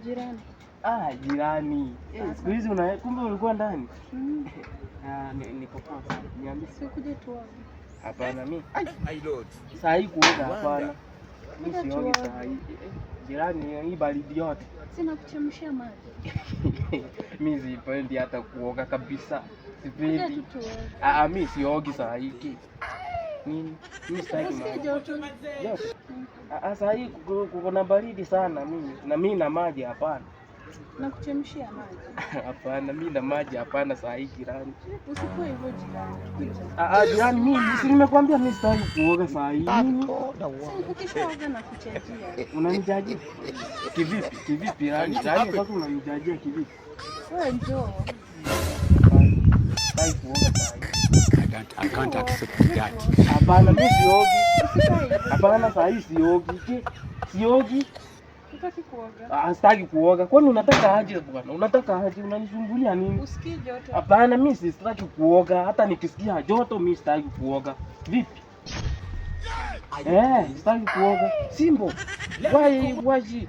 Jirani. Ah, jirani. Eh, siku hizi una kumbe ulikuwa ndani? Mm. Ah, niko poa sana. Niambie. Si ukuje tuoge. Hapana mimi. My lord. Saa hii kuoga hapana. Mimi Kuja siogi tuoge. saa hii. Eh, jirani, hii baridi yote. Sina kuchemshia maji. Mimi sipendi hata kuoga kabisa. Kuja Sipendi. tu tuoge. Ah, mimi siogi saa hii. Nini? Mimi sitaki Usikie maji. joto. Joto. Ah, saa hii kuko na baridi sana mimi. Na mimi na maji hapana. Na kuchemshia maji. Hapana, mimi na maji hapana saa hii jirani. Usikuwe hivyo jirani. Kuja. Ah, jirani, mimi si nimekwambia mimi sitaki kuoga saa hii. Nini? Si ukishaoga na kuchajia. Unanijajia kivipi? Kivipi yani? Yaani sasa unanijajia kivipi? Wewe njoo. Hapana, sitaki kuoga saa hii. I can't accept that. Hapana, mimi siogi. Usikae hivyo. Hapana, saa hii siogi. Siogi. Hutaki kuoga. Ah, sitaki kuoga. Kwani unataka aje bwana? Unataka aje? Unanisumbulia nini? Usikii joto. Hapana, mimi sitaki kuoga. Hata nikisikia joto mimi sitaki kuoga. Vipi? Eh, sitaki kuoga. Simbo. Why why?